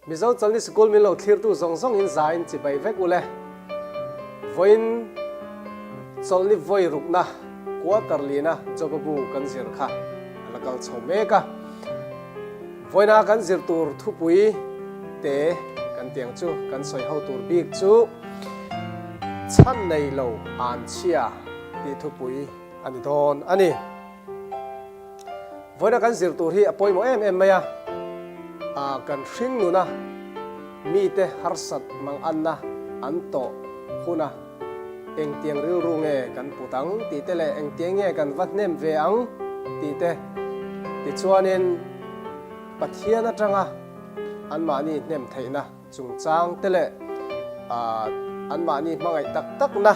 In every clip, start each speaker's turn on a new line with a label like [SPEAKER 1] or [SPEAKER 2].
[SPEAKER 1] Mizo Chawlhni Sikul min lo thlirtu zawng zawng in za in chibai vek ule. Vawiin Chawlhni vawi rukna quarter lina Joba bu kan zir kha a la kal chho mek a. Vawiina kan zir tur thupui te kan tiang chu kan sawi ho tur bik chu chhan nei lo an chhia tih thupui a ni dawn a ni. Vawiina kan zir tur hi a pawimawh em em mai a, kan hring nuna mite harsat manganna an tawh huna engtiang rilru nge kan put ang tih te leh engtiang nge kan va hnem ve ang tih te tichuanin Pathian atanga anmahni hnem theihna chungchang te leh anmahni hmangaih tak takna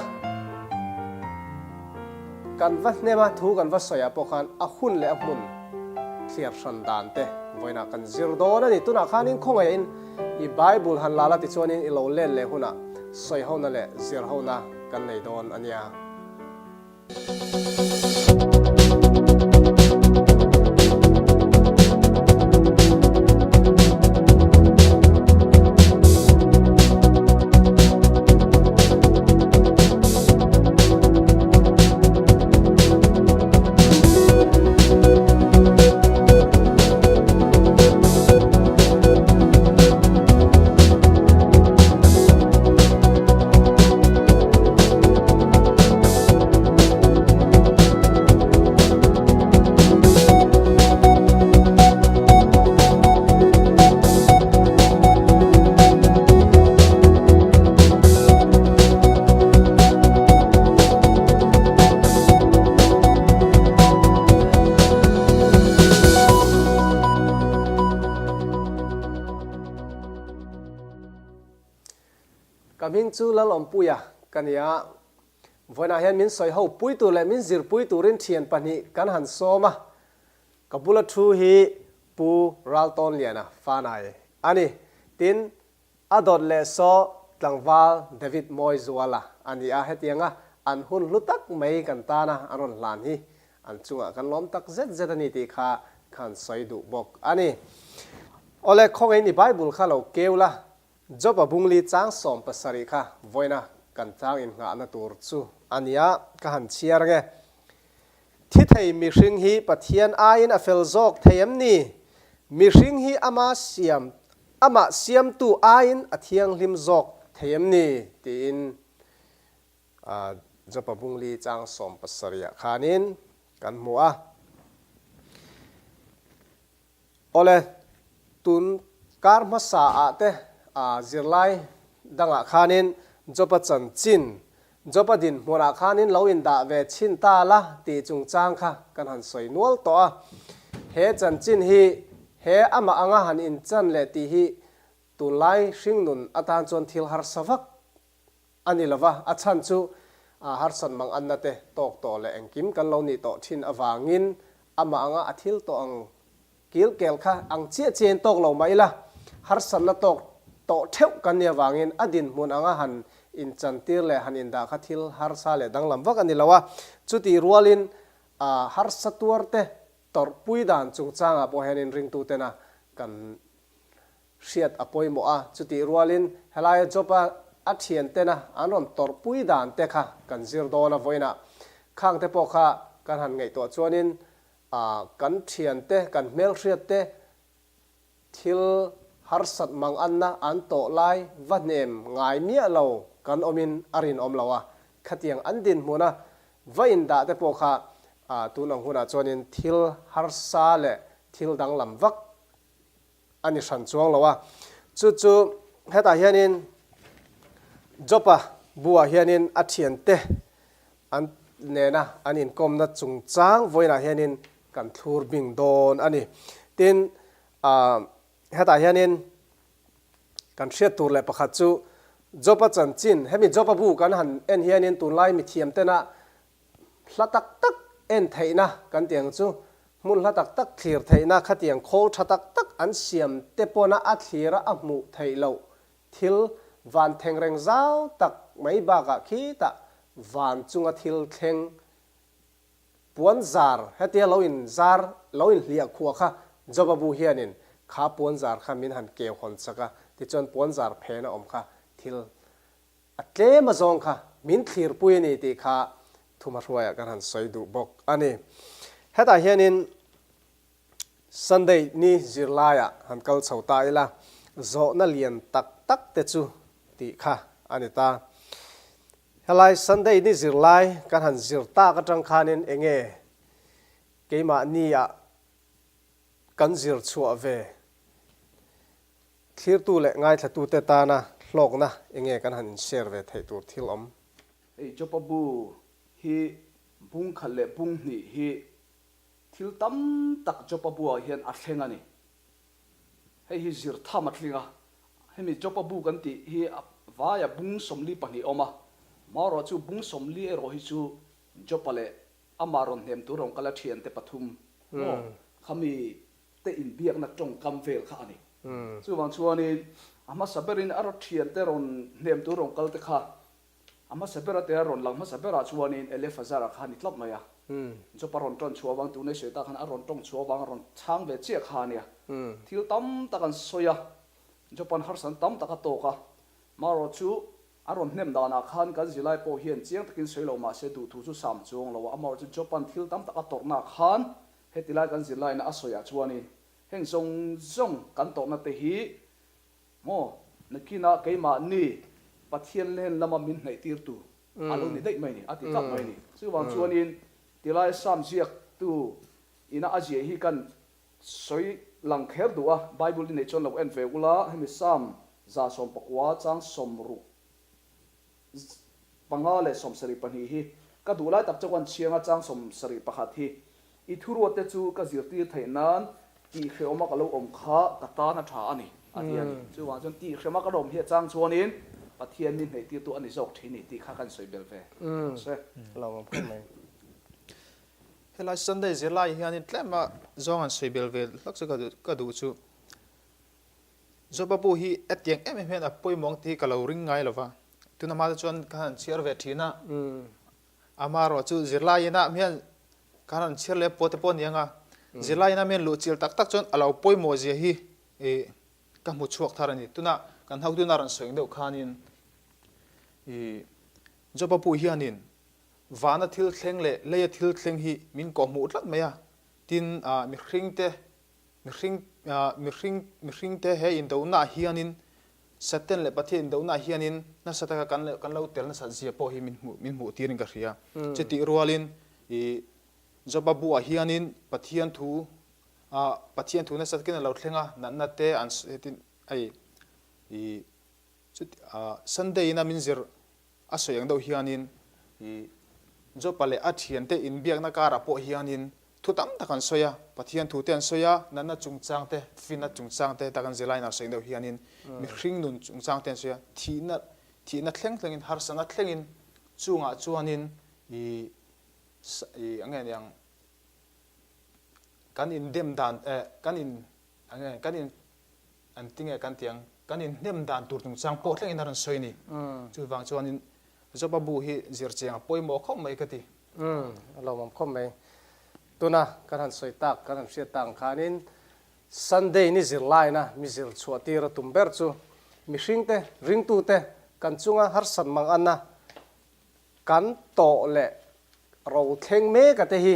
[SPEAKER 1] kan va hnem a, thu kan va sawi ah pawh khan a hun leh a hmun thliar hran dan te vawiinah kan zir dawn a ni. Tunah khanin khawngaihin i Bible han la la tichuanin i lo len leh hunah sawi hona leh zir hona kan nei dawn a nia. Ka hming chu Lalawmpuia ka ni a, Vawiinah hian min sawi ho pui tur leh min zirpui turin thian pahnih kan han sawm a, ka bula thu hi Pu Raltawnliana Fanai a ni. Tin, a dawt leh saw tlangval David Mawizuala a ni a, hetianga an hun hlu tak mai kan tana an rawn hlan hi an chungah kan lawm tak zet zet a ni tih kha khan sawi duh bawk a ni. Awle, khawngaihin i Bible kha lo keu la, Job-a bungli chang 17 kha vawiina kan tlang innghahna tur chu a nia, ka han chhiar ange. Thi thei mihring hi Pathian aiin a fel zawk thei em ni? Mihring hi ama siam, amah siamtu aiin a thianghlim zawk thei em ni? tiin Job-a bungli chang 17 ah khanin kan hmu a. Awle, tun kar hmasa ah te zirlai dangah khanin Job-a chanchin, Job-a dinhmunah khanin lo indah ve chhin ta la tih chungchang kha kan han sawi nual tawh a. He chanchin hi he amah anga han inchan leh tih hi tunlai hringnun atan chuan thil harsa vak A ni lova, a chhan chu harsat mang anna te tawk tawh leh engkim kan lo nih tawh thin avangin amah anga a thil tawh ang kil kel kha ang chiah chiahin tawk lo mah ila, harsatna tawk tawh theuh kan nih avangin a dinhmun anga han inchantir leh han indah kha thil harsa leh danglam vak a ni lo a. Chutih rualin harsa tuar te tawrhpui dan chungchangah pawh hianin ringtutena kan Hriat a pawimawh a, chutih rualin helaia job-a a thiantena an rawn tawrhpui dan te kha kan zir dawn a vawiinah khang te pawh kha kan han ngaihtuah chuanin kan thiante, kan hmelhriatte thil harsat manganna an tawh lai va hnem ngai miah lo kan awmin a rinawm lo a, khatiang an dinhmuna va indah te pawh kha tun ang hunah chuanin thil harsa leh thil danglam vak a ni hran chuang lo a. Chu chu hetah hianin Job-a buah hianin a thiante an nena an inkawmna chungchang vawiinah hianin kan thlur bing dawn a ni. Tin, hetah hianin kan hriat tur leh pakhat chu Job-a chanchin, hemi Job-a bu kan han en hianin tunlai mithiamtena Hla tak tak en theihna kan tih ang chu, hmun hla tak tak thlir theihna khatiang khawl tha tak tak an siam te pawna a thlira a hmuh theih loh thil van thengreng zau tak mai bakah khitah van chunga thil thleng puan zar hetia lo in zar lo in hliah khuah kha Joba bu hianin. Kha puanzar kha min han keu hawn chak a, tichuan puanzar phena awm kha thil a tlem azawng kha min thlirpui a ni tih kha thumahruaiah kan han sawi duh bawk a ni. Hetah hianin Sunday ni zirlaiah han kal chho ta ila, zawhna lian tak tak te chu tih kha a ni ta. Helai Sunday ni zirlai kan han zir tak atang khanin enge keimahnia kan zir chhuah ve thlirtu leh ngaithlatute tana hlawkna enge kan han in share ve theih tur thil awm.
[SPEAKER 2] Hei Jopa bu hi bung khat leh bung hnih hi thil tam tak Jopa buah hian a thleng a ni. Hei hi zir tham a tling a, hemi Jopa bu kan tih hi a vaia bung 42 a awm a, marawh chu bung 40 erawh hi chu Jopa leh Amah rawn hnem tur rawn kal a thiante pathum maw khami te inbiakna tawngkam vel kha a ni. Chuvang chuanin a hmasa berin a thiante rawn hnem tur rawn kal te kha a hmasa ber atea rawn lang hmasa berah chuanin Elephazara kha a ni tlat mai a. Jopa rawn tawng chhuah avang tunei sawi tak khan a rawn tawng chhuah avang a rawn chhang ve chiah kha a nia. Thil tam tak an sawi a, Jopa'n harsatna tam tak a tawk a, marawh chu A rawn hnem danah khan kan zilai pawh hian chiang takin sawi lo mahse duhthu chu sam chuang lo a, amaherawh chu Job-a'n thil tam tak a tawrhna khan heti lai kan zirlaina a sawiah chuanin heng zawng zawng kan tawrhna te hi maw nakinah keimahni Pathian len lama min hnaihtirtu a lo ni daih mai ni a ti tlat mai ni. Chuvang chuanin tilai Sam ziaktu ina a ziah hi kan sawi lang kher duh a, Bible i neih chuan lo en ve ula, hemi Psalm 119 chang 65 leh 72 hi ka duh lai tak chuan chhianga chang 71 hi i thuruatte chu ka zirtir theih nan tihhrehawma ka lo awm kha ka tan a tha a ni a ti a ni. Chuvang chuan tihhrehawma ka lo awm hi a chang chuanin Pathian mi hnaihtirtu a ni zawk thin ni tih kha kan sawi bel ve.
[SPEAKER 3] Helai Sunday zirlai hianin tlema zawng an sawi bel ve hlak chu ka duh chu. Joba bu hi hetiang em em hian a pawimawh ang tih hi ka lo ring ngai lova. Tuna hma te chuan ka han chhiar ve thin a. Amaherawh chu zirlai inah hian ka han chhiar leh pawh te pawh a ni ang a. Zirlai inah hian luh chilh tak tak chuan a lo pawimawh zia hi ka hmu chhuak thar a ni. Tuna kan hotuna rawn sawi ang deuh khanin Joba bu hianin Vana thil thleng leh leia thil thleng hi min kawhhmuh tlat mai a, tin, mihringte, mihring, mihring, mihringte he indonaah hianin, Satan leh Pathian indonaah hianin nasa taka kan kan lo tel nasat zia pawh hi min hmuh min hmuh tirin ka hria. Chutih rualin i Joba buah hianin Pathian thu, Pathian thu nasa takin a lo thleng a, natna te an hetin hei i chuti Sunday ina min zir A sawi ang deuh hianin i Jopa leh a thiante inbiakna karah pawh hianin thu tam tak an sawi a, Pathian thute an sawi a, natna chungchang te, finna chungchang te tak an zirlaiin an sawi ang deuh hianin mihring nun chungchang te an sawi a, thihna thihna thleng thlengin harsatna thlengin chungah chuanin i i eng nge niang kan indem dan eh kan in eng nge kan in An ti nge kan ti ang, kan inhnem dan tur chungchang pawh thlengin a rawn sawi a ni. Chuvang chuanin Joba bu hi zir chiang a pawimawh khawp mai ka ti.
[SPEAKER 1] A lawmawm khawp mai. Tuna kan han sawi tak, kan han hriat tak ang khanin Sunday ni zirlaina mi zir chhuah tir a tum ber chu mihringte, ringtute kan chunga harsat mang anna kan tawh leh ro thleng mek a te hi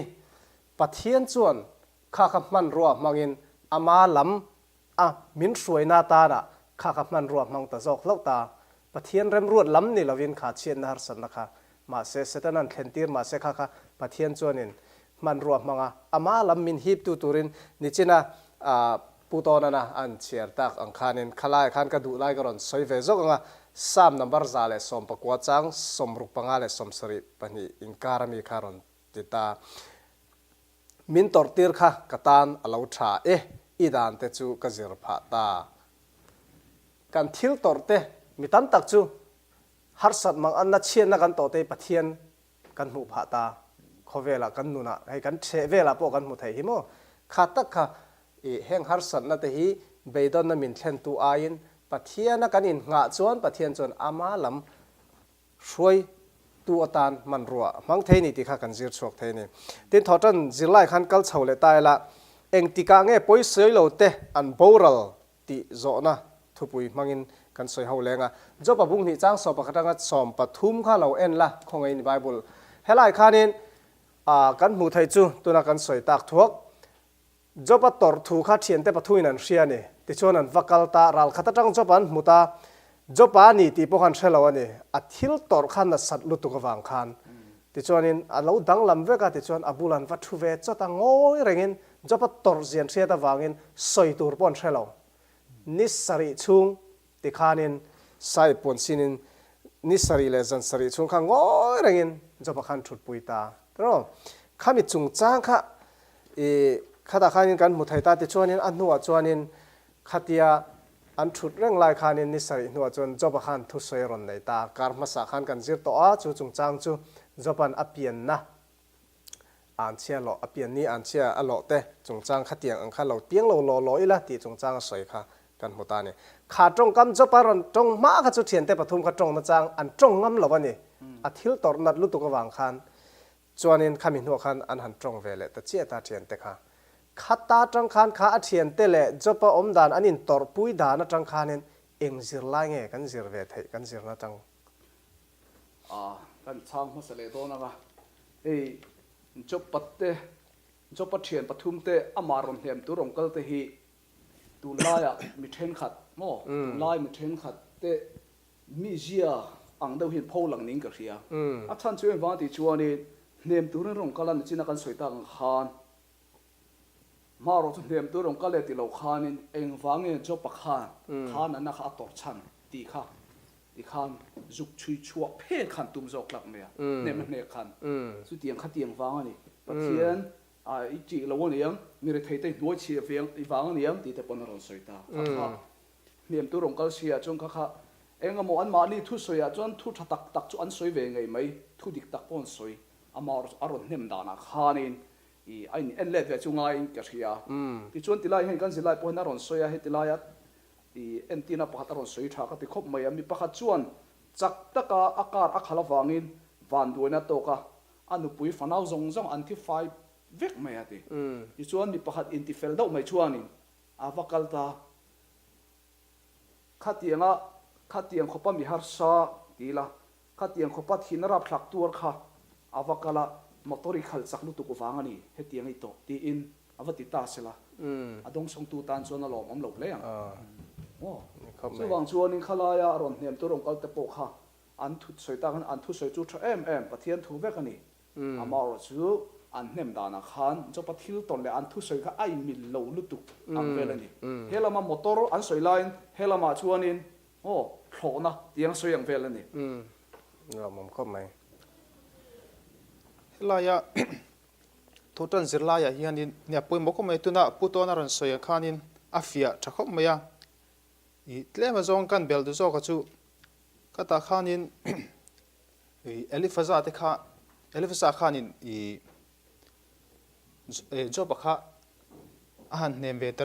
[SPEAKER 1] Pathian chuan kha kha hmanrua hmangin ama lam a min hruaina atana kha kha hmanrua hmang ta zawk hlauh ta. Pathian remruat lam ni lovin kha chhiatna harsatna kha mahse Setana'n thlentir mahse kha kha Pathian chuanin hmanrua hmanga ama lam min hiptu turin nichina Pu Tawnana an chhiar tak ang khanin khalaiah khan ka duh lai ka rawn sawi ve zawk ang a, Psalm number 119 chang 65 leh 72 inkar ami kha rawn ti ta. Min tawrhtir kha ka tan a lo tha e, i dan te chu ka zir phah ta. Kan thil tawrh te mi tam tak chu harsat mang anna chhiatna kan tawh te hi Pathian kan hmuh phah ta. Khawvelah kan nunah hei kan ṭheh velah pawh kan hmu thei hi maw? Kha tak kha i heng harsatna te hi beidawnna min thlentu aiin Pathiana kan inngah chuan Pathian chuan ama lam Hruai tu atan hmanrua hmang thei ni tih kha kan zir chhuak thei a ni. Tin, thawhtan zirlai khan kal chho leh ta ila. Engtikah nge pawisawi lo te an boral tih zawhna thupui hmangin kan sawi ho leng a. Job-a bung hnih chang 11 atanga 13 kha lo en la, khawngaihin Bible helai khanin kan hmuh theih chu tuna kan sawi tak thuak. Job-a tawrh thu kha thiante pathuin an hria a ni. Tichuan an va kal ta, ral khat atang Job-a an hmu ta. Job-a a ni tih pawh khan hre lo a ni. A thil tawrh kha nasat lutuk avang khan. Tichuanin a lo danglam vek a, tichuan a bulah an va thu ve chawt a, ngawi rengin Job-a tawrh zian hriat avangin sawi tur pawh an hre lo. Ni sarih chhung Tikhanin Sai puan sinin ni sarih leh zan sarih chhung kha ngawi rengin Job-a khan thutpui ta. Tiraw? Khami chungchang kha i khatah khanin kan hmu thei ta tichuanin a hnuah chuanin khatia an thut reng lai khanin ni sarih hnuah chuan Job-a khan thusawi a rawn nei ta. Kar hmasa khan kan zir tawh a, chu chungchang chu Job-a'n a pianna Anchhia lawh, a pian ni anchhia a lawh te chungchang khatiang ang kha lo piang lo law law ila tih chungchang a sawi kha kan hmu ta a ni. Kha tawngkam Job a rawn tawng hma kha chu thiante pathum kha tawng nachang an tawng ngam lo a ni. A thil tawrh nat lutuk avang khan chuanin khami hnuah khan an han tawng ve leh ta chiah ta thiante kha. Khata atang khan kha a thiante leh Job a awm dan an intawrhpui dan atang khanin eng zirlai nge kan zir ve theih kan zirna atang
[SPEAKER 2] A, kan chhang hmasa leh dawn ang a, hei Job-a te, Job-a thian pathum te amah rawn hnem tur rawn kal te hi tunlaiah mi thenkhat maw, tunlai mi thenkhat te mizia ang deuh hian pho lang niin ka hria. A chhan chu engvang tih chuanin hnem turin rawn kal a nichina kan sawi tak ang khan Hmarawh chu hnem tur rawn kal e ti lo khanin engvang nge Job-a khan kha natna kha a tawrh chhan tih kha ti khan zuk chhui chhuah phen khan tum zawk tlak mai a, hnem a hnek khan chutiang khatiang vang a ni. Pathian i tih lo a niang, mi retheite i hnuai chhiah veng i vang a niang tih te pawn a rawn sawi ta. Kha kha hnem tur rawn kal si ah chuan kha kha engemaw anmahni thusawi ah chuan thu tha tak tak chu an sawi ve ngei mai, thu dik tak pawh an sawi, amah a rawn hnem danah khanin I a in en let ve chu ngaiin ka hria. Tichuan tilai hian kan zirlai pawhin a rawn sawi a, heti laia i entirna pakhat a rawn sawi tha ka ti khawp mai a. Mi pakhat chuan chak taka a car a khalh avangin vanduaina a tawk a, a nupui fanau zawng zawng an thi fai vek mai a ti. Tichuan mi pakhat intifel deuh mai chuanin a va kal ta. Khatianga khatiang khawpa mi harsa ti ila, khatiang khawpa thihna rapthlak tuar kha a va kal a, motor i khalh chak lutuk vang a ni, hetiang i tawh tiin a va ti ta sela, a dawngsawngtu tan chuan a lawmawm lo hle ang. Aw, chuvang chuanin khalaia a rawn hnem tur rawn kal te pawh kha an thusawi tak an thusawi chu tha em em, Pathian thu vek a ni. Amaherawh chu an hnem danah khan Jopa thil tawn leh an thusawi kha a inmil lo lutuk ang vel a ni. He lama motor an sawi laiin he lamah chuanin aw thlawhna tih ang sawi ang vel a ni.
[SPEAKER 1] Lawmawm khawp mai.
[SPEAKER 3] Helaia thu tan zirlaiah hianin nia pawimawh khawp mai tuna Pu Tawna rawn sawi ang khanin a fiah tha khawp mai a. I tlem azawng kan bel duh zawka chu ka tah khanin I Elifaza te kha, Elifaza khanin i Job-a kha a han hnem ve ta,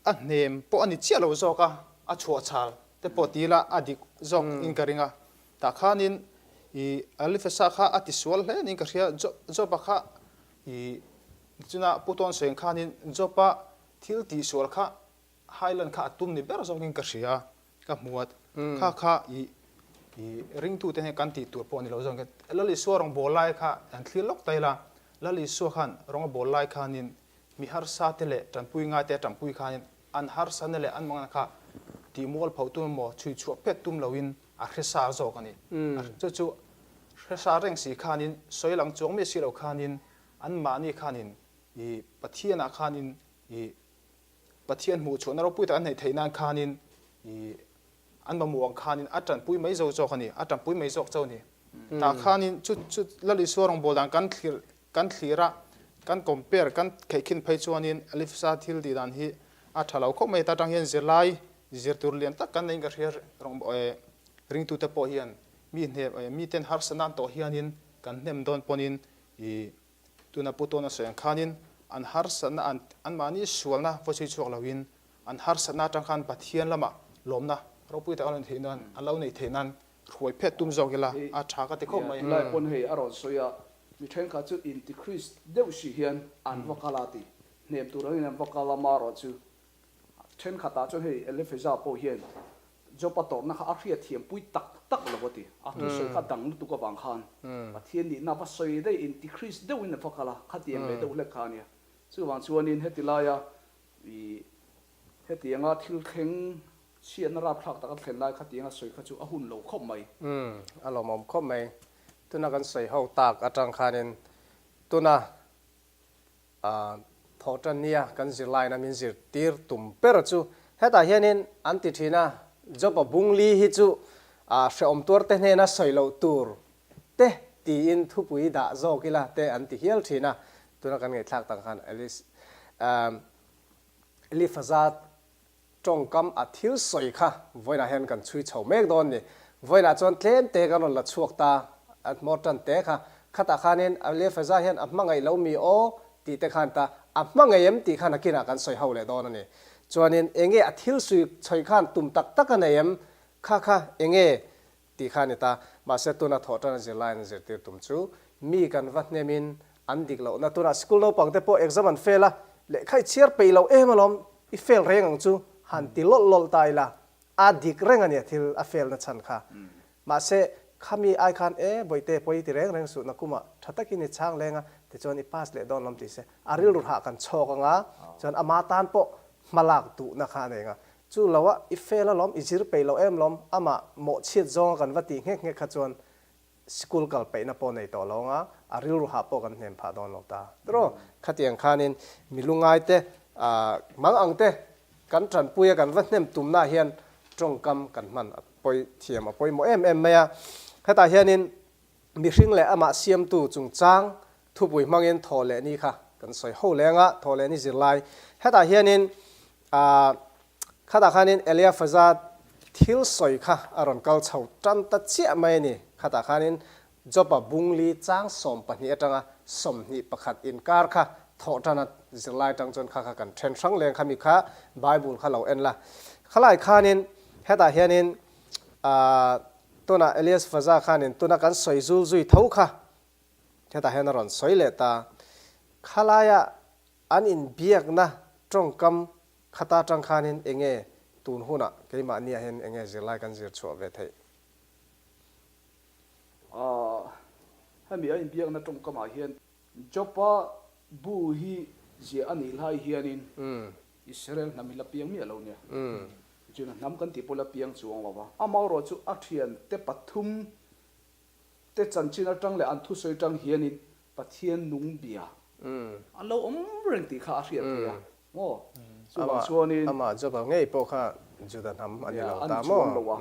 [SPEAKER 3] a hnem pawh a ni chiah lo zawk a, a chhuah chhal te pawh ti ila a dik zawk in ka ring a. Tah khanin i Elifaza kha a tisual hle niin ka hria, Job-a kha i chuna Pu Tawn sawi ang khanin Job-a thil tihsual kha Highland kha a tum ni ber zawkin ka hria a, ka hmu a, kha kha i i ringtute hian kan tih tur pawh a ni lo zawk. Lal Isua rawng bawl lai kha an thlir lawk ta ila, Lal Isua khan rawng a bawl lai khanin mi harsa te leh tanpui ngai te a tanpui khanin an harsatna leh an mangan kha tih mual pho tum emaw chhui chhuah phet tum loin a hre sa zawk a ni. Chu chu hre sa reng si khanin sawi lang chuang miah si lo khanin anmahni khanin i Pathianah khanin i Pathian hmuh chhuahna ropui tak an neih theih nan khanin i an mamawh ang khanin a tanpui mai zo zawk a ni, a tanpui mai zawk chauh a ni. Tah khanin chu chu Lal Isua rawngbâwl dan kan thlir kan thlir a, kan compare kan kheihkhin phei chuanin Alifsa thil tih dan hi a tha lo khawp mai. Ta tang hian zirlai zir tur lian tak kan neiin ka hria rawng ringtute pawh hian mi hne miten harsatna an tawh hianin kan hnem dawn pawnin i Tuna Pu Tawna sawi ang khanin an harsatna an anmahni sualna vawi chhui chhuak loin an harsatna atang khan Pathian lamah lawmna ropui tak an rawn theih nan an lo neih theih nan hruai phet tum zawk ila a tha ka ti khawp mai.
[SPEAKER 2] Tunlai pawn hei a rawn sawi a, mi thenkhat chu inti Christ deuh si hian an va kal a ti. Hnem tur angin an va kal a, marawh chu thenkhatah chuan hei Elipheza pawh hian Job-a tawrhna kha a hriatthiampui tak tak lo a ti. A thusawi kha dang lutuk avang khan Pathian nihna va sawi daih in tikhrist deuhin a va kal a, khatiang ve deuh hlek kha a nia. Chuvang chuanin heti laia ih hetianga thil thleng chhiatna rapthlak taka thlen lai khatianga sawi kha chu a hun lo khawp mai.
[SPEAKER 1] Umm, a lawmawm khawp mai. Tuna kan sawi ho tak atang khanin tuna Thawhtan nia kan zirlaina min zirtir tum ber chu hetah hianin an ti thin a, Job-a bungli hi chu hrehawm tuarte hnena sawi loh tur te tiin thupui dah zawk ila te an ti hial thin a, tuna kan ngaihthlak tak khan Elifaza Tawngkam a thil sawi kha vawiinah hian kan chhui chho mek dawn ni. Vawiinah chuan tlem te kan rawn la chhuak ta, a hmawr tan te kha. Khatah khanin Elifaza hian a hmangaih lo mi aw tih te khan ta, a hmangaih em tih khan nakinah kan sawi ho leh dawn a ni. Chuanin enge a thil sui chhawi khan tum tak tak a nei em? Kha kha enge Tih kha a ni ta. Mahse tuna thawh tan a zirlai an zirtir tum chu mi kan va hnemin an dik lohna tunah school naupang te pawh exam an fail a, lehkha i chhiar peih loh em alawm, i fail reng ang chu han ti lawlh lawlh ta ila, a dik reng a nia thil a fail na chhan kha. Mahse khami ai khan e bawihte pawi i ti reng reng suh nakumah tha takin i chhang leng a tichuan i pass leh dawn lawm ti se a rilru hah kan chhawk ang a, chuan ama tan pawh hmalak duhna kha a nei ang a. Chu lo a, i fail alawm, i zir peih loh em lawm, amah mawhchhiat zawnga kan va tih nghek nghek kha chuan sikul kal peihna pawh nei tawh lo anga, a rilru hah pawh kan hnem phah dawn lo ta. Tiraw? Khatiang khanin mi lungai te, mang ang te kan tanpui a kan va hnem tumnaah hian tawngkam kan hman a pawi thiam a pawimawh em em mai a. Hetah hianin mihring leh amah siamtu chungchang thupui hmangin thaw leh ni kha kan sawi ho leng a, thaw leh ni zirlai. Hetah hianin Ahh, khatah khanin Eliafaza thil sawi kha a rawn kal chho tan ta chiah mai a ni. Khatah khanin Job-a bungli chang 12 atanga 21 inkar kha thawh tan a, zirlai atang chuan kha kha kan then hrang leng kha mi kha Bible kha lo en la. Khalai khanin hetah hianin ahh, tunah Eliasfaza khanin tuna kan sawi zul zui tho kha hetah hian a rawn sawi leh ta. Khalaia An inbiakna tawngkam khata tang khanin enge tun hunah keimahniah hian enge zirlai kan zir chhuah ve theih?
[SPEAKER 2] Ahh, hemi a inbiakna tawngkamah hian Jopa bu hi ziah a nih lai hianin Israel hnam hi la piang miah lo nia. Juda hnam kan tih pawh la piang chuang lo va. Amaherawhchu a thiante pathum te chanchin atang leh an thusawi atang hianin Pathian nung bia an lo awm reng tih kha a hriat theih a maw? Chuvang chuanin.
[SPEAKER 1] Amah Joba ngei pawh kha Juda hnam a ni lo ta maw?
[SPEAKER 2] Lo a.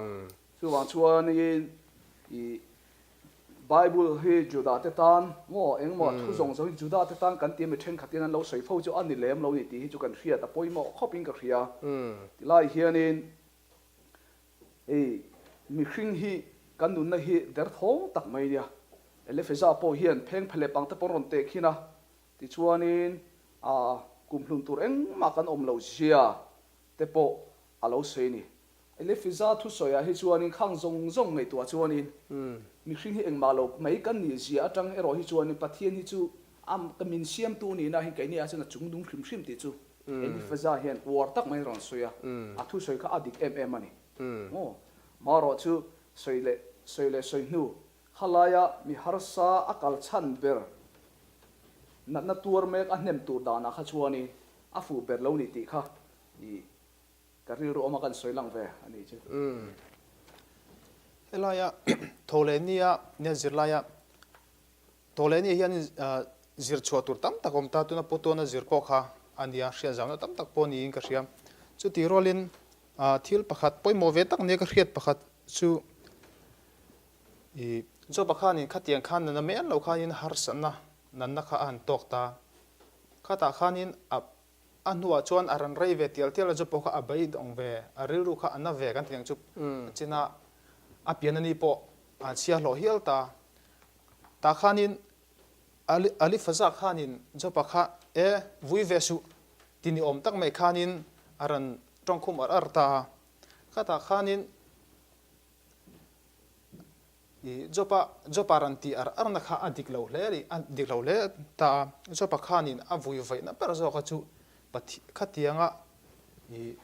[SPEAKER 2] Chuvang chuanin i Bible hi Juda te tan maw engmaw thu zawng zawng hi Juda te tan kan ti a mi thenkhatin an lo sawi fo chu a ni lem lo ni tih hi chu kan hriat a pawimawh khawpin ka hria. Tilai hianin Hei, mihring hi kan nunna hi derthawng tak mai nia. Elifeza pawh hian pheng phe leh pangte pawn rawn teh khin a, tichuanin a kumhlun tur engmah kan awm loh zia te pawh a lo sawi a ni. Elifiza thusawiah hi chuanin khang zawng zawng ngaihtuah chuanin mihring hi engmah lo mai kan nih zia atang erawh hi chuanin Pathian hi chu a min siamtu nihna hi keini ah chuan a chungdung hrim hrim tih chu Elifaza hian uar tak mai rawn sawi a, a thusawi kha a dik em em a ni. Maw? Marawh chu sawi leh sawi leh sawi hnu, khalaia mi harsa a kal chhan ber natna tuar mek a hnem tur danah kha chuanin a fuh ber lo ni tih kha i ka rilru awma kan sawi lang ve a nih chu.
[SPEAKER 3] Helaia tho leh nia nia zirlaia Tawlehni hian zir chhuah tur tam tak a awm ta, tuna Putawna zir pawh kha a nia, hriat zauna tam tak pawh niin ka hria. Chutih rualin thil pakhat pawimawh ve tak nia ka hriat pakhat chu i Joba khanin khatiang khan nana mai an lo khanin harsatna nanna kha a han tawk ta. Khatah khanin a a hnuah chuan a rawn rei ve tial tial a, Job pawh kha a beidawng ve, a rilru kha a na ve kan ti ang chu a china a pian a ni pawh a chhia hlawh hial ta. Tah khanin Elifaza khanin Joba kha, E, vui ve suh, ti ni awm tak mai khanin a rawn tawngkhum ar ar ta a. Khatah khanin Joba, Joba rawn tih ar arna kha a dik lo hle a ni, a dik lo hle ta a. Joba khanin a vui vaihna ber zawka chu. Pathi khatianga i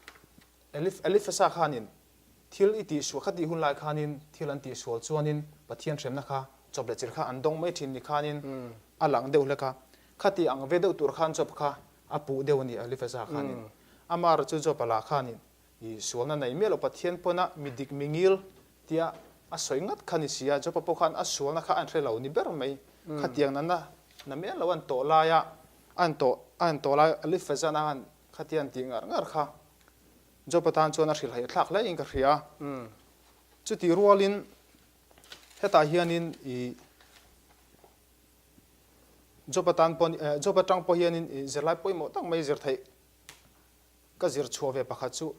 [SPEAKER 3] Elif Elifasa khanin thil i tihsual khatih hun lai khanin thil an tihsual chuanin Pathian hremna kha chawp leh chilh kha an dawng mai thin ni khanin a lang deuh hlek a. Khati ang ve deuh tur khan Job kha a puh deuh a ni Elifaza khanin. Amah erawh chu Job a lah khanin i sualna nei miah lo Pathian pawna mi dik mi ngil tia a sawi ngat kha ni si a, Job-a pawh khan a sualna kha an hre lo ni ber mai. Khatiang nana na miah lo an tawh laia an tawh an tawh lai Elifaza-na khan khatia an tih ngar ngar kha Job-a tan chuan a hrilhhaih thlak hle in ka hria. Chutih rualin hetah hianin i Job atan pawh Job atang pawh hianin zirlai pawimawh tak mai zir theih ka zir chhuah ve pakhat chu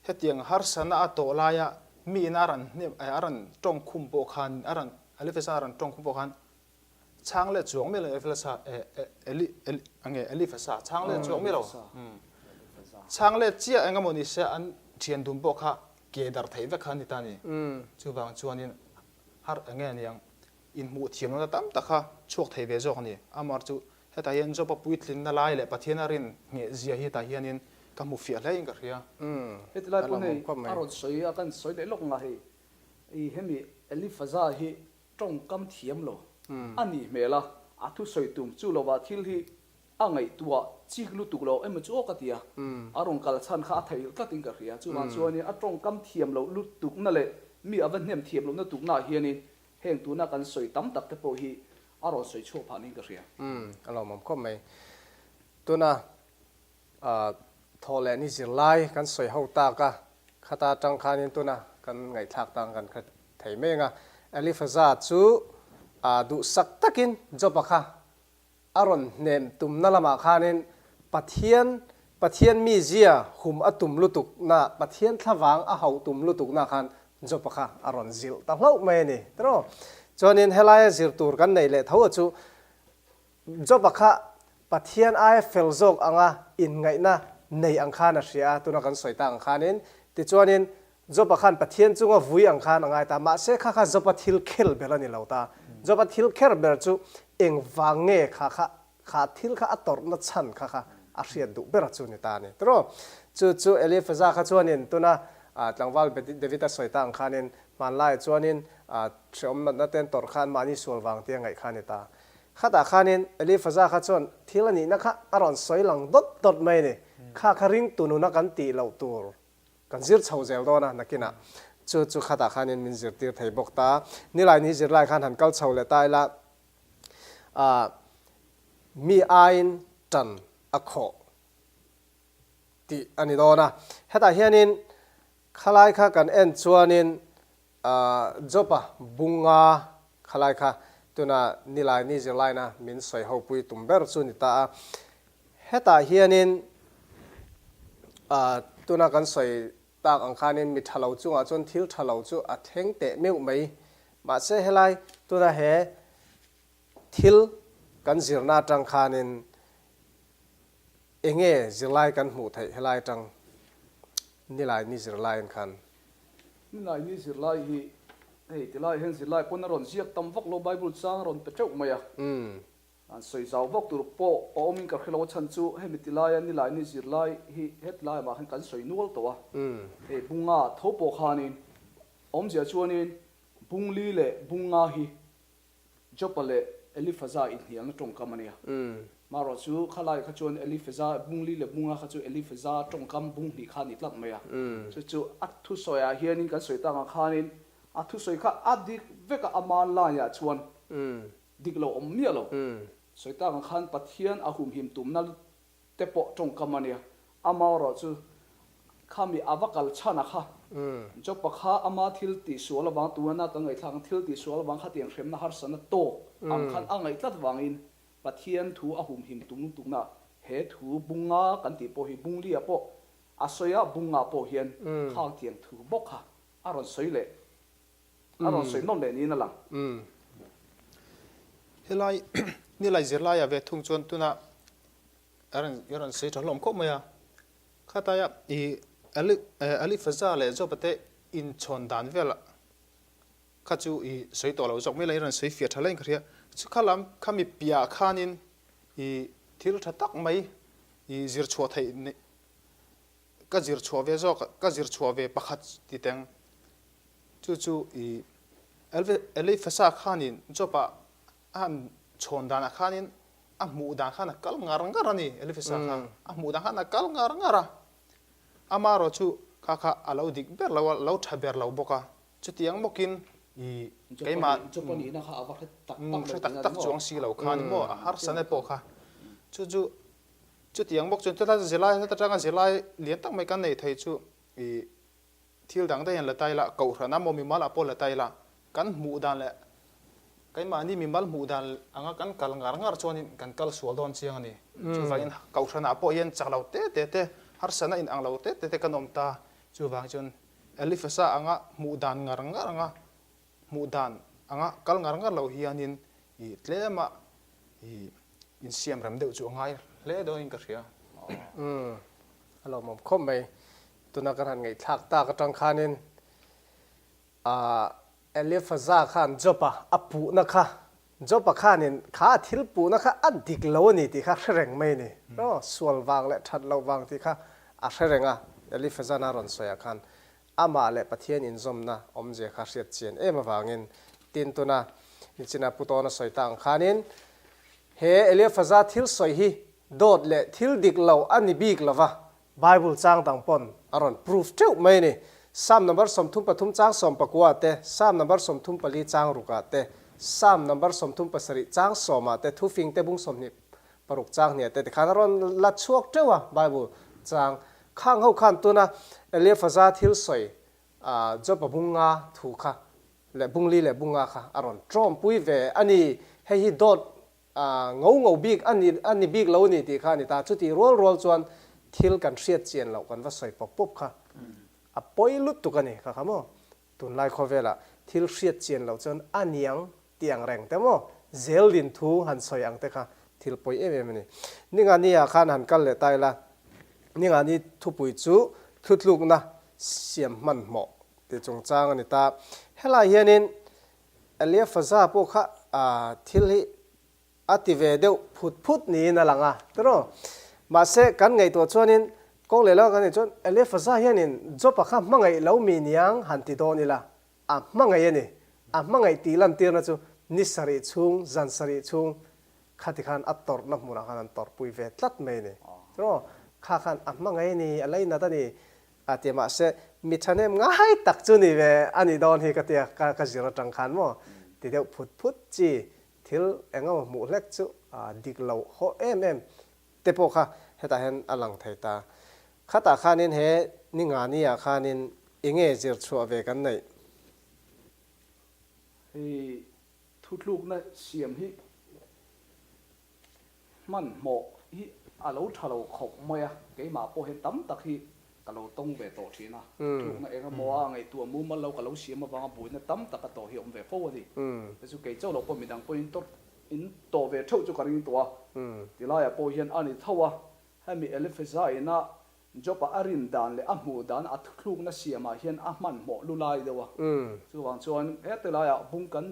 [SPEAKER 3] hetiang harsana a tawh laia mi in a rawn hnem a rawn tawng khum pawh khan a rawn Eliphasa a rawn tawng khum pawh khan chhang leh chuang miah lo Eliphasa Eli Eli enge Eliphasa chhang leh chuang miah lo chhang leh chiah eng emaw ni se an thian dun pawh kha ke darh theih vek kha a ni ta a ni chuvang chuanin har enge aniang Inhmuh thiamna tam tak kha chhuak thei ve zawk a ni. Amar chu hetah hian Job-a puitlinna lai leh Pathian a rin ngheh zia hi hetah hianin ka hmu fiah hle in ka hria.
[SPEAKER 2] Heti lai pawh hei a rawn sawi a, kan sawi leh lawk nga hei i hemi Elifaza hi tawngkam thiam lo a nih hmel a, a thusawi tum chu lovah thil hi a ngaihtuah chik lutuk lo emaw chu aw ka ti a, a rawn kal chhan kha a theih tlatin ka hria. Chuvang chuanin a tawngkam thiam loh lutukna leh mi a va hnem thiam lohna tuknaah hianin Heng tuna kan sawi tam tak te pawh hi a rawn sawi chhuak phah niin ka hria.
[SPEAKER 1] Umm, a lawmawm khawp mai. Tuna thawh leh ni zirlai kan sawi ho tak a, khata atang khanin tuna kan ngaihthlak tang kan hre thei mai ang a. Elifaza chu duhsak takin Job-a kha A rawn hnem tumna lamah khanin Pathian, Pathian mizia hum a tum lutukna, Pathian thlavang a hauh tum lutukna khan Job-a kha a rawn zilh ta hlauh mai a ni. Tiraw? Chuanin helaia zir tur kan neih leh tho a chu Job-a kha Pathian aia fel zawk anga inngaihna nei ang khan a hria a, tuna kan sawi tak ang khanin. Tichuanin Job-a khan Pathian chunga vui ang khan a ngai ta. Mahse kha kha Job-a thil khel ber a ni lo ta. Job-a thil kher ber chu engvang nge kha kha kha thil kha a tawrhna chhan kha kha a hriat duh ber a chu ni ta a ni. Tiraw? Chu chu Elifaza kha chuanin tuna tlangval David-a sawi ta ang khanin hmanlaiah chuanin hreawm natna ten tawrh kha anmahni sual vang tia ngaih kha a ni ta. Khatah khanin Elifaza kha chuan thil a nihna kha a rawn sawi lang dawt dawt mai a ni. Kha kha ringtu nuna kan tih loh tur Kan zir chho zel dawn a, nakinah chu chu khatah khanin min zirtir thei bawk ta. Nilai ni zirlai khan han kal chho leh ta ila, ah, mi aiin tan a khawh tih a ni dawn a. Hetah hianin khalai kha kan en chuanin, ah, Job-a bunga khalai kha tuna nilai ni zirlaina min sawi ho pui tum ber chu ni ta a. Hetah hianin tuna kan sawi tak ang khanin mi tha lo chungah chuan thil tha lo chu a thleng teh meuh mai. Mahse helai tuna he thil kan zirna atang khanin enge zirlai kan hmuh theih helai atang nilai ni zirlaiin khan.
[SPEAKER 2] Nilai ni zirlai hi hei tilai hian zirlai pawn a rawn ziak tam vak lo Bible chang a rawn pe teuh mai a. An sawi zau vak tur pawh a awmin ka hre lo a chhan chu hemi ti laia nilai ni zirlai hi heti lai amah khan kan sawi nual tawh a, hei bunga tho pawh khanin awmzia chuanin Bungli leh Bunga hi Jopa leh Elifaza inhnialna tawngkam a nia. Marawh chu khalai kha chuan Elifaza, Bungli leh Bunga kha chu Elifaza tawngkam bung hnih kha a ni tlat mai a. Chu chu a thusawiah hianin kan sawi tak ang khanin a thusawi kha a dik vek a, ama laiah chuan Dik lo awm miah lo. Sawi tak ang khan Pathian a humhim tumna te pawh tawngkam a nia. Amaherawh chu khami a va kal chhan a kha. Job-a kha ama thil tihsual avang tuna ka ngaihthlak ang thil tihsual avang khatiang hremna harsatna tawk ang khan a ngaih tlat vangin Pathian thu a humhim tum lutukna he thu bunga kan tih pawh hi Bunglia pawh a sawi a, bunga pawh hian khangtiang thu bawk kha a rawn sawi leh. A rawn sawi nawm leh niin a lang.
[SPEAKER 3] Helai nilai zirlaiah ve thung chuan tuna a rawn i rawn sawi tha hlawm khawp mai a. Khataia i Ali Alifaza leh Joba te inchhawn dan velah kha chu i sawi tawh lo zawk mai la i rawn sawi fiah tha hle in ka hria. Chu kha lam kha mi piahah khanin i thil tha tak mai. I zir chhuah theih ka zir chhuah ve zawk ka zir chhuah ve pakhat ti teng. Chu chu i Eliphasa khanin Job-a a han chhawn danah khanin a hmuh dan khan a kal ngar ngar a ni, Eliphasa kha a hmuh dan khan a kal ngar ngar a. Amaherawh chu kha kha a lo dik ber lo a, lo tha ber lo bawk a. Chutiang bawkin i keimah hre tak tak chuang si lo khan maw a harsatna pawh kha chu chu chutiang bawk chuan chulai zirlai heta tanga zirlai lian tak mai kan neih thei chu i thil dang daih an la tai la kohhran a maw mimal ah pawh la tai la kan hmuh dan leh keimahni mimal hmuh dan anga kan kal ngar ngar chuanin kan kal sual dawn chiang a ni. Chuvangin kohhran ah pawh hian chak lo te te te harsatna inang lo te te te kan awm ta chuvang chuan Eliphasa anga hmuh dan ngar ngar anga hmuh dan anga kal ngar ngar lo hianin i tlema i insiam rem deuh chu a ngai hle dawnin ka hria.
[SPEAKER 1] Umm a lawmawm khawp mai. Tuna kan han ngaihthlak tak atang khanin ah Eliphasa khan Job-a a puhna kha Job-a khanin kha a thil puhna kha a dik lo a ni tih kha hre reng mai a ni. Aw, sual vang leh that loh vang tih kha a hre reng a, Eliphazan-a rawn sawiah khan amah leh Pathian inzawmna awmzia kha hriat chian em avangin tin tuna nichina Pu Tawna sawi ta ang khanin he Eliaphaza thil sawi hi dawt leh thil dik lo a ni bik lo va, Bible chang dang pawn a rawn proof teuh mai a ni. Psalm number 33 chang sawmpakua ah te, Psalm number 34 chang ruk ah te, Psalm number 37 chang sawm ah te, Thufing te bung 26 chang hniah te tikhan a rawn la chhuak teuh a Bible chang. Khang ho khan tuna Eliaphaza thil sawi Job-a bung nga thu kha leh bung li leh bung nga kha a rawn tawmpui ve a ni. Hei hi dawt A ngo ngo bik a ni a ni bik lo a ni tih kha a ni ta. Chutih rual rual chuan thil kan hriat chian loh kan va sawi pawp pawp kha a pawi lutuk a ni kha kha maw. Tunlai khawvelah thil hriat chian loh chuan a niang tih ang reng te maw zel din thu han sawi ang te kha thil pawi em em a ni. Ningani ah khan han kal leh ta ila, Ningani thupui chu thutlukna siam hmanhmawh tih chungchang a ni ta. Helai hianin Eliaphaza pawh kha thil hi a ti ve deuh phut phut niin a lang a, tiraw? Mahse, kan ngaihtuah chuanin kawng leh lamah kan ngaih chuan Eliaphaza hianin Job-a kha hmangaih lo mi niang han ti dawn ila, a hmangaih a ni. A hmangaih tih lantirna chu ni sarih chhung, zan sarih chhung khati khan a tawrhna hmunah khan an tawrhpui ve tlat mai a ni. Tiraw? Kha khan a hmangaih a ni, a lainat a ni. A ti mahse mi thahnem ngai tak chu ni ve a nih dawn hi ka tia ka ka zir atang khan maw ti deuh phut phut chi thil eng emaw hmuh hlek chu dik lo haw em em te pawh kha hetah hian a lang thei ta. Khatah khanin he ni ngani ah khanin enge zir chhuah ve kan neih?
[SPEAKER 2] Hei thutlukna siam hi Hmanhmawh hi a lo tha lo khawp mai a, keimah pawh hian tam tak hi ka lo tawng ve tawh thin a, tlukna eng emaw a ngaihtuah mumal lo ka lo siam avanga buaina tam tak a tawh hi a awm ve fo a ni. Hei chu kei chauh lo pawh midang pawhin tawrh in tawh ve theuh chu ka ring tawh a, tilaiah pawh hian a ni tho a, hemi Elipheza ina Job-a a rin dan leh a hmuh dan a thuthlukna siamah hian a hmanhmawh lu lai deuh a, chuvang chuan he tilaiah bung kan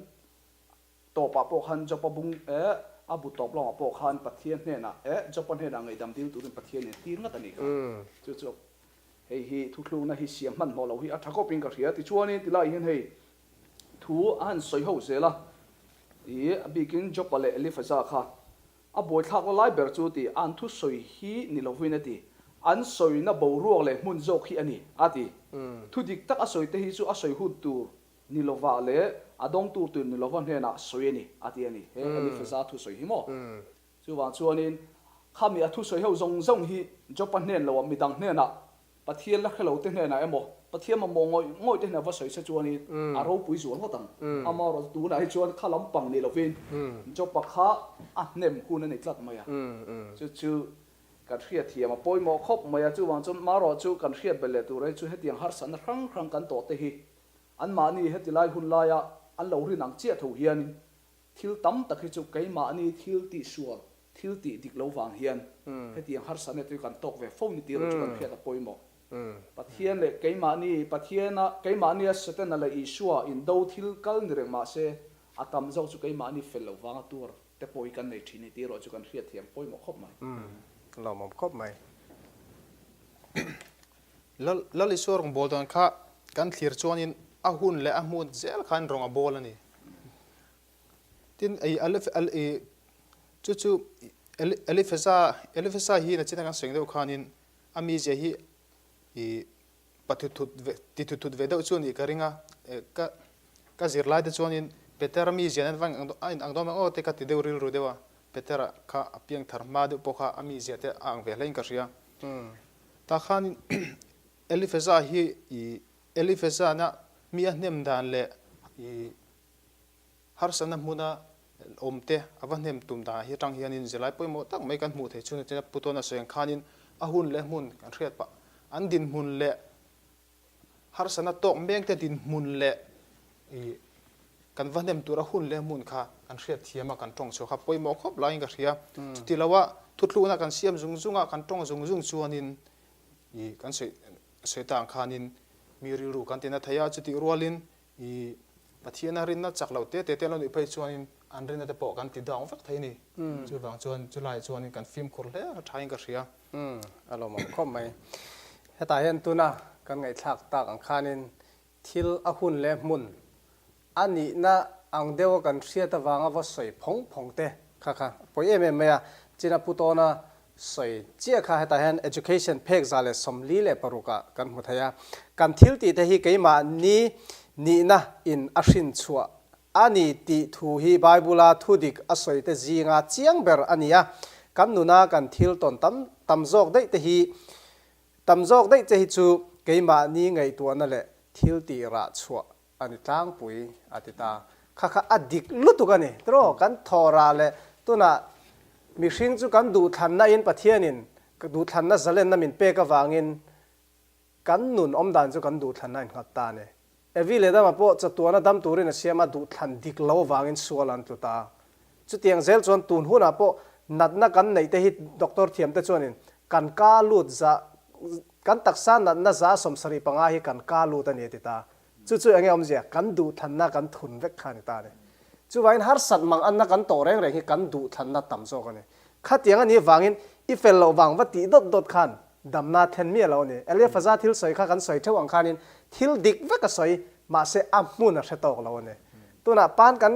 [SPEAKER 2] Tawpah pawh khan Job-a bung eh, a bu tawp lamah pawh khan Pathian hnenah eh, Job-a hnenah ngaihdam dil turin Pathian in tir ngat a nih kha. Chu chu hei hi thuthlukna hi siam hmanhmawh loh hi a tha khawpin ka hria. Tichuanin tilai hian hei thu a han sawi ho zel a, ih a bikin Job-a leh Elifaza kha a buaithlak la lai ber chu ti an thusawi hi ni lovin a ti. An sawina boruak leh hmun zawk hi a ni, a ti. Thu dik tak a sawi te hi chu a sawi hun tur Ni lova leh a dawngtu tur ni lova hnenah sawi a ni, a ti a ni. He Elifaza thusawi hi maw? Chuvang chuanin khami a thusawi ho zawng zawng hi Job-a hnen loah midang hnenah, Pathian la hre lote hnenah emaw, Pathian mamawh ngawih ngawih te hnenah va sawi se chuanin a ropui zual ngawt ang. Amaherawhchu tunah hi chuan kha lampang ni lovin Job-a kha a hnem hun a ni tlat mai a. Chu chu kan hriatthiam a pawimawh khawp mai a. Chuvang chuan amaherawhchu kan hriat belh leh tur hi chu hetiang harsatna hrang hrang kan tawh te hi Anmahni heti lai hun laia an lo rin ang chiah tho hianin thil tam tak hi chu keimahni thil tihsual, thil tih dik lo vang hian hetiang harsatna te chu kan tawk ve fo ni tir chu kan hriat a pawimawh. Pathian leh keimahni, Pathiana, keimahnia Setana leh Isua indo thil kal ni reng mah se, a tam zawk chu keimahni fel lo vanga tuar te pawh hi kan nei thin ni tir erawh chu kan hriatthiam pawimawh khawp mai.
[SPEAKER 1] Lawmawm khawp mai.
[SPEAKER 3] Lal Lal Isua rawn bawl dan kha kan thlir chuanin a hun leh a hmun zel khan rawng a bawl a ni. Tin, ei Alif Al i chu chu Eli Elifeza Elifeza hi nachina kan sawi deuh khanin a mizia hi i pa thut thut ve ti thut thut ve deuh chu a nih ka ring a, ka ka zirlai te chuanin Petera mizia nen va a inang dawn ang aw te ka ti deuh rilru deuh a, Petera kha a piang thar hma deuh pawh kha a mizia te a ang ve hlein ka hria. Tah khanin Elifeza hi i Elifeza na mi a hnem dan leh i Harsatna hmuna awm te a va hnem tum danah hi atang hianin zirlai pawimawh tak mai kan hmuh theih chhun atina Pu Tawna sawi ang khanin a hun leh hmun kan hriat pah. An dinhmun leh harsatna tawk meng te dinhmun leh ih kan va hnem tura hun leh hmun kha kan hriat thiam a kan tawng chhuah kha pawimawh khawp laiin ka hria. Chuti loa thuthlukna kan siam zung zung a kan tawng zung zung chuanin ih kan sawi sawi ta ang khanin mi rilru kan tina thei a chutih rualin I Pathiana rinna chak loh te te te an lo nih phei chuanin an rinna te pawh kan ti dang vek thei a ni. Chuvang chuan chulaiah chuanin kan fimkhur hle a thain ka hria.
[SPEAKER 1] Umm, a lawmawm khawp mai. Hetah hian tuna kan ngaihthlak tak ang khanin thil a hun leh hmun a nihna ang deuha kan hriat avanga va sawi phawng phawng te kha kha a pawi em em mai a. China Pu Tawna Sawi chiah kha hetah hian Education phek 146 ah kan hmu thei a. Kan thil tih te hi keimahni nihna in a hrin chhuah a ni tih thu hi Bible-a thu dik a sawi te zinga chiang ber a ni a. Kan nuna kan thil tawn tam tam zawk daih te hi tam zawk daih che hi chu keimahni ngaihtuahna leh thil tih rah chhuah A ni tlangpui a ti ta. Kha kha a dik lutuk a ni. Tiraw kan thawhrah leh tunah mihring chu kan duhthlanna in Pathianin duhthlanna zalenna min pek avangin kan nun awmdan chu kan duhthlanna a innghat ta a ni. Evi leh Adama pawh chatuana dam turin a siam a, duhthlan dik lo avangin sual an tlu ta. Chutiang zel chuan tun hunah pawh natna kan neih te hi doctor thiamte chuanin kan ka lut za kan taksa natna za 75 hi kan ka lut a ni a ti ta. Chu chu enge awmzia? Kan duhthlanna kan thun vek kha a ni ta a ni. Chuvangin harsat mang anna kan tawh reng reng hi kan duhthlanna tam zawk a ni. Khatiang a nih vangin i fel loh vang va tih dawt dawt khan damna then miah lo a ni. Elifaza thil sawi kha kan sawi theuh ang khanin thil dik vek a sawi, mahse a hmun a hre tawk lo a ni. Tunah pan kan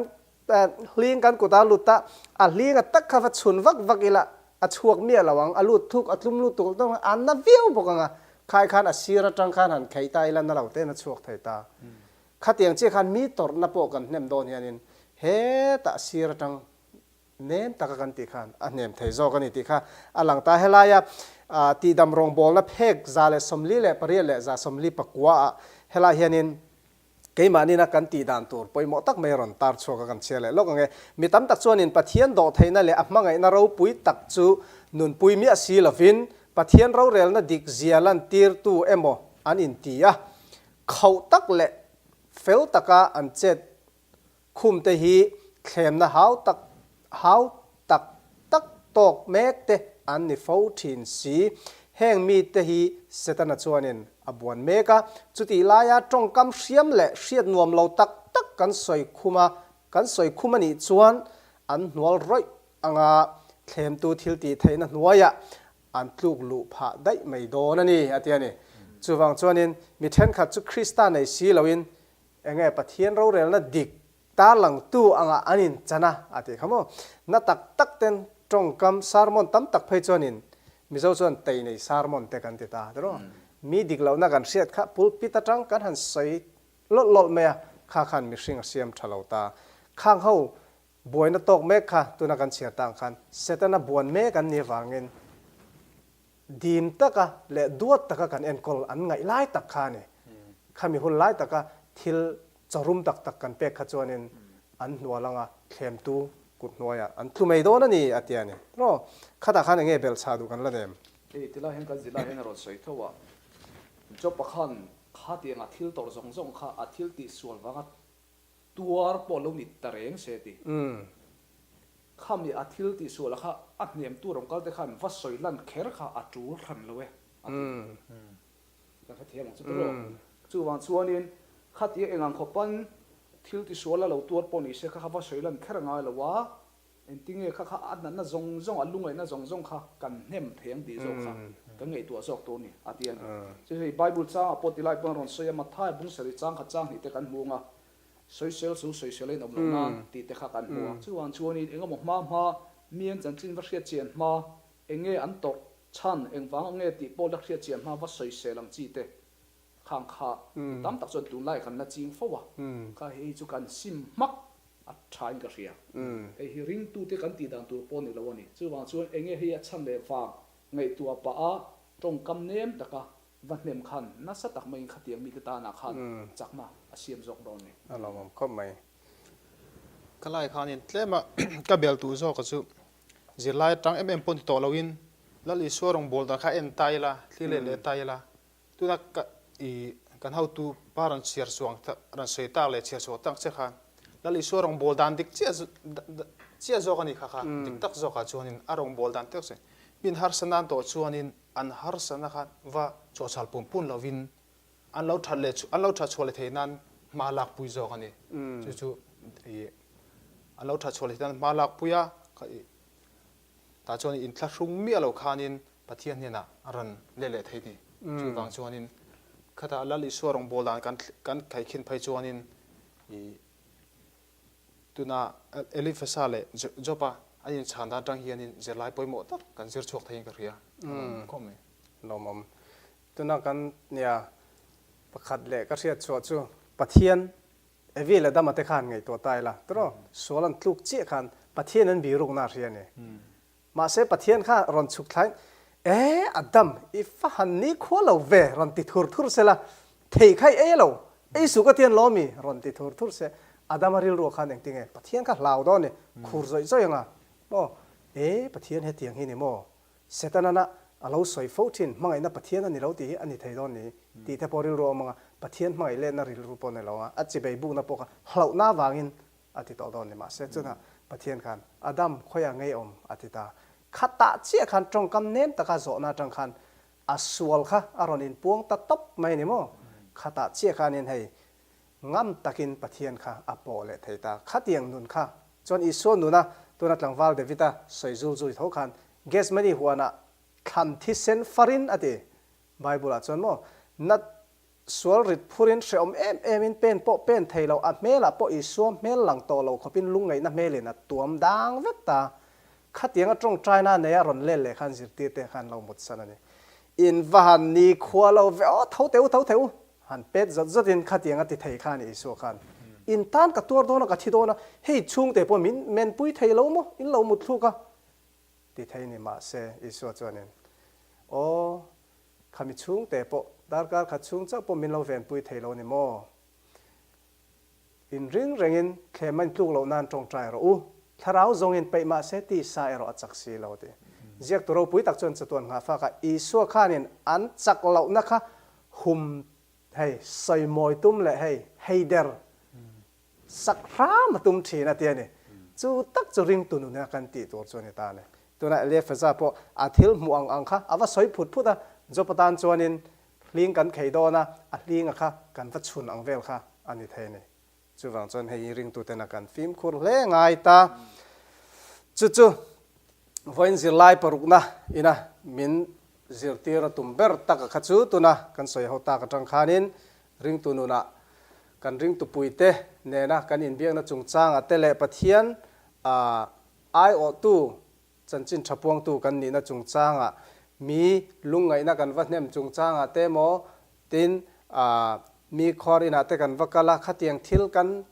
[SPEAKER 1] Hling kan kut a lut a, a hling a tak kha va chhun vak vak ila a chhuak miah lo ang, a lut thuk, a tlum lut tuk tuk a na viau bawk ang a, khai khan a sir atang khan han kheih ta ila na lo ten a chhuak thei ta. Khatiang chiah khan mi tawrhna pawh kan hnem dawn hianin hetah a sir atang nem taka kan tih khan a hnem thei zawk a ni tih kha a lang ta. Helaia tihdam rawngbawlna phek 148 leh 149 ah helai hianin Keimahni na kan tih dan tur pawimawh tak mai a rawn tar chhuak a kan chhiar leh lawk ang e. Mi tam tak chuanin Pathian dawhtheihna leh a hmangaihna ropui tak chu nunpui miah si lovin Pathian rorelna dik zia lantirtu emaw an inti a, khauh tak leh fel taka an chet Khum te hi thlemna hau tak hau tak tak tawk mek te an ni fo thin si. Heng mi te hi Setana chuanin a buan mek a, chutih laia tawngkam hriam leh hriat nuam lo tak tak kan sawi khum a, kan sawi khum a nih chuan an hnual rawih anga thlemtu thil tih theihna hnuaiah an tluk luh phah daih mai dawn a ni, a ti a ni. Chuvang chuanin mi thenkhat chu Krista nei si loin Enge Pathian rorelna dik tarlangtu anga an inchan a, a tih kha maw? Na tak tak ten tawngkam sermon tam tak phei chuanin Mizo chuan tei nei sermon te kan ti ta tiraw? Mi dik lohna kan hriat kha pulpit atang kan han sawi lawlh lawlh mai a, kha khan mihring a siam tha lo ta. Khang ho buaina tawk mek kha tuna kan chhiar ta ang khan Setana buan mek an nih avangin Dim taka leh duat taka kan enkawl an ngaih lai tak kha a ni. Khami hun lai taka thil chawrum tak tak kan pek kha chuanin an hnual anga thlemtu kut hnuaiah an tlu mai dawn a ni a ti a ni. Maw? Khatah khan enge belhchhah duh kan la nem?
[SPEAKER 2] Hei tilai hian kan zilai hian a rawn sawi tho a, Job-a khan khatianga thil tawrh zawng zawng kha a thil tihsual vanga Tuar pawh lo ni ta reng se ti. Khami a thil tih sual kha a hnem tur awm kal te khan va sawi lan kher kha a tul hran lo e a ti. Kan hrethiam ang chu tiraw. Chuvang chuanin khatia eng ang khawpan thil tisual a lo tuar pawh ni se kha kha va sawi lan kher a ngai lo a. Engtinge kha kha a natna zawng zawng, a lungaihna zawng zawng kha kan hnem thei ang tih zawk kha kan ngaihtuah zawk tur a ni, a ti a ni. Chu hei Bible changah pawh tilai pawn a rawn sawi a, Matthai bung sarih chang khat chang hnih te kan hmu ang a, sawisel chu sawisel a inawm loh nan tih te kha kan hmu a. Chuvang chuanin eng emaw hma hma mi an chanchin va hriat chian hma, eng nge an tawrh chhan, engvang ang nge tih pawh la hriat chian hma va sawisel ang chi te Khang kha mi tam tak chuan tunlai kan la ching fo a, kha hei chu kan sim hmak a tha in ka hria. Hei hi ringtute kan tih dan tur pawh ni lo a ni. Chuvang chuan enge hei a chhan leh vang ngaihtuah pah a tawngkam nem taka va hnem khan nasa tak maiin khatiang mite tanah khan chakna a siam zawk dawn a ni.
[SPEAKER 1] A lawmawm khawp mai.
[SPEAKER 3] Ka lai khanin tlema ka bel duh zawka chu zirlai atang em em pawh ni tawh loin Lal Isua rawngbâwl dan kha en ta ila, thlir leh leh ta ila, Tuna ka i kan hotu pa rawn chhiar chuang rawn sawi tak leh chhiar chhuah tak che kha Lal Isua rawngbâwl dan dik chiah chiah zawk a ni kha kha dik tak zawkah chuanin a rawngbâwl dan tek che min harsa nan tawh chuanin an harsana kha va chawhchhal pun pun lovin an lo that leh an lo that chhuah leh theih nan hma lak pui zawk a ni chu chu i an lo that chhuah leh theih nan hma lak pui a i Tah chuan inthlahrung miah lo khanin Pathian hnenah a rawn let leh thei ni. Chuvang chuanin khatah Lal Isua rawngbâwl dan kan kan khaikhin phei chuanin i tuna Elifasa leh Job-a an inchhan dan atang hianin zirlai pawimawh tak kan zir chhuak theiin ka hria. Khawp mai.
[SPEAKER 1] Lawmawm. Tuna kan nia pakhat leh ka hriat chhuah chu Pathian Evi leh Adama te khan ngaihtuah ta ila, tiraw? Sual an tluk chiah khan Pathian an birukna a hria a ni. Mahse Pathian kha rawn chhuk thlain, E Adam, i fa han ni khua lo ve, rawn ti thur thur se la, thei kha i ei lo, ei suh ka ti an lo mi, rawn ti thur thur se. Adama rilruah khan engtinge Pathian kha hlau dawn ni, khur zawih zawih anga, maw? E Pathian hetiang hi ni maw? Setana'n a lo sawi fo thin, hmangaihna Pathian a ni lo tih hi a ni thei dawn ni tih te pawh rilru a awm ang a, Pathian hmangaih letna rilru pawh a ni lo ang a, a chibei bukna pawh kha hlauhna avangin a ti tawh dawn ni. Mahse chutah Pathian khan, Adam, khawiah ngei awm? a ti ta. Khatah chiah khan tawngkam nem taka zawhna atang khan a sual kha a rawn inpuang ta tawp mai a ni maw? Khatah chiah khanin hei Ngam takin Pathian kha a pawh leh thei ta. Khatiang nun kha chuan Isua nuna tuna tlangval David-a sawi zul zui tho khan Gethsemane huanah thlan thisen farin a ti. Bible-ah chuan maw, Nat sual rit phurin hrehawm em emin pen pawh pen thei lo, a hmelah pawh Isua hmel lang tawh lo khawpin lungngaihna hmelin a tuam dang vek ta. Khatianga tawngtaina neia rawn let leh khan zirtirte khan lo mutsan a ni. In va han ni khua lo ve aw, tho teh u, tho teh u. Han pet zawt zawtin khatiang a ti thei kha a ni Isua khan. In tan ka tuar dawn a, ka thi dawn a, hei chhungte pawh min menpui thei lo maw, in lo mut thluk a ti thei ni mahse Isua chuanin, Aw, khami chhungte pawh darkar khat chhung chauh pawh min lo venpui thei lo ni maw? In ring rengin thlem a intluk loh nan tawngtai rawh u. Thlarau zawngin peih mahse tisa erawh a chak si lo ti. Ziaktu ropui tak chuan chatuan nghahfakah Isua khanin an chak lohna kha hum hei sawimawi tum leh hei heider sak hram a tum thin a ti a ni. Chu tak chu ringtu nuna kan tih tur chu a ni ta a ni. Tunah Eliefeza pawh a thil hmuh ang ang kha a va sawi phut phut a, Job atan chuanin Hling kan khei dawn a, a hlinga kha kan va chhun ang vel kha a ni thei a ni. Chuvang chuan hei hi ringtuten a kan fimkhur hle ngai ta. Chu chu vawiin zirlai parukna ina min zirtir a tum ber tak a kha chu tuna kan sawi ho tak atang khanin ringtu nunah kan ringtupuite nena kan inbiakna chungchangah te leh Pathian aiawhtu Chanchin tha puangtu kan nihna chungchangah, mi lungngaihna kan va hnem chungchangah te emaw, tin, mi khuar inah te kan va kal a, khatiang thil kan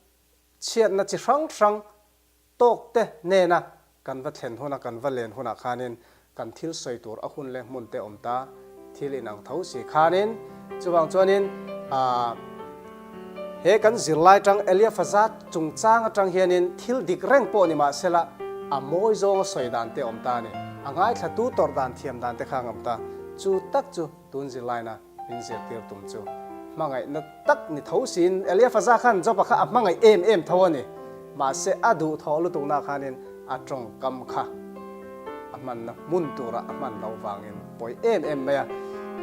[SPEAKER 1] chhiatna chi hrang hrang tawk te hnena kan va thlen huna kan va len hunah khanin kan thil sawi tur a hun leh hmun te awm ta. Thil inang tho si khanin chuvang chuanin he kan zirlai tang Eliafaza chungchang atang hianin thil dik reng pawh ni mahsela a mawi zawnga sawi dan te awm ta a ni. A ngaithlatu tawrh dan thiam dan te kha a ngam ta. Chu tak chu tun zirlaina min zirtir tum chu hmangaihna tak ni tho siin Eliafaza khan Job-a kha a hmangaih em em tho a ni. Mahse a duhthawh lutukna khanin a tawngkam kha a hmanna hmun tura a hman loh vangin pawi em em mai a.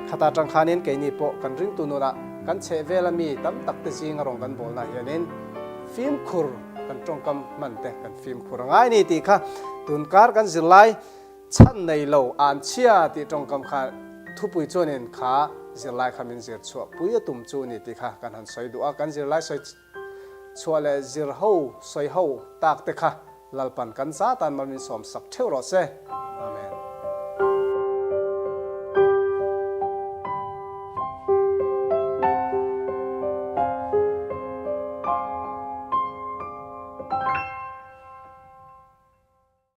[SPEAKER 1] Khata tang khanin keini pawh kan ringtu nunah kan chhehvela mi tam tak te zinga rawn kan bawlna hianin. fimkhur kan tawngkam hman te kan fimkhur a ngai a ni tih kha tunkar kan zirlai chhan nei lo an chhia tih tawngkam kha thupui chuanin kha zirlai kha min zir chhuah pui a tum chu a ni tih kha kan han sawi duh a, kan zirlai sawi chhuah leh zir ho sawi ho tak te kha Lalpan kan zatan mal min sawm sak theuh rawh se. Amen.